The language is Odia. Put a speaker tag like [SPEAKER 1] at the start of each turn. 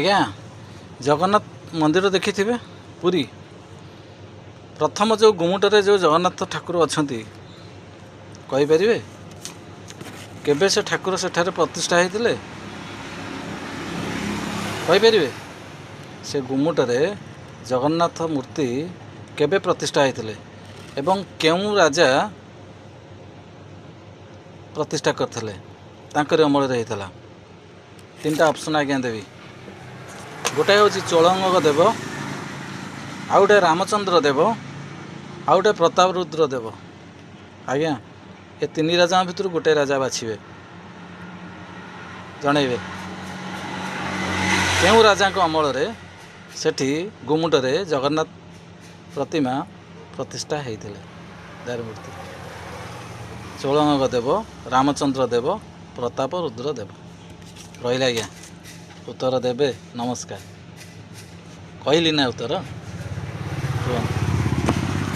[SPEAKER 1] ଆଜ୍ଞା, ଜଗନ୍ନାଥ ମନ୍ଦିର ଦେଖିଥିବେ ପୁରୀ। ପ୍ରଥମ ଯେଉଁ ଗୁମୁଟରେ ଯେଉଁ ଜଗନ୍ନାଥ ଠାକୁର ଅଛନ୍ତି, କହିପାରିବେ କେବେ ସେ ଠାକୁର ସେଠାରେ ପ୍ରତିଷ୍ଠା ହେଇଥିଲେ? କହିପାରିବେ ସେ ଗୁମୁଟରେ ଜଗନ୍ନାଥ ମୂର୍ତ୍ତି କେବେ ପ୍ରତିଷ୍ଠା ହେଇଥିଲେ ଏବଂ କେଉଁ ରାଜା ପ୍ରତିଷ୍ଠା କରିଥିଲେ, ତାଙ୍କରି ଅମଳରେ ହେଇଥିଲା? ତିନିଟା ଅପସନ୍ ଆଜ୍ଞା ଦେବି। ଗୋଟାଏ ହେଉଛି ଚୋଳଗଙ୍ଗ ଦେବ, ଆଉ ଗୋଟେ ରାମଚନ୍ଦ୍ର ଦେବ, ଆଉ ଗୋଟେ ପ୍ରତାପ ରୁଦ୍ର ଦେବ। ଆଜ୍ଞା, ଏ ତିନି ରାଜାଙ୍କ ଭିତରୁ ଗୋଟେ ରାଜା ବାଛିବେ, ଜଣେଇବେ କେଉଁ ରାଜାଙ୍କ ଅମଳରେ ସେଠି ଗୁମୁଟରେ ଜଗନ୍ନାଥ ପ୍ରତିମା ପ୍ରତିଷ୍ଠା ହେଇଥିଲେ, ଦାରୁମୂର୍ତ୍ତି। ଚୋଳଗଙ୍ଗ ଦେବ, ରାମଚନ୍ଦ୍ର ଦେବ, ପ୍ରତାପ ରୁଦ୍ର ଦେବ। ରହିଲା ଆଜ୍ଞା, ଉତ୍ତର ଦେବେ। ନମସ୍କାର। କହିଲି ନା ଉତ୍ତର? ରୁହନ୍ତୁ।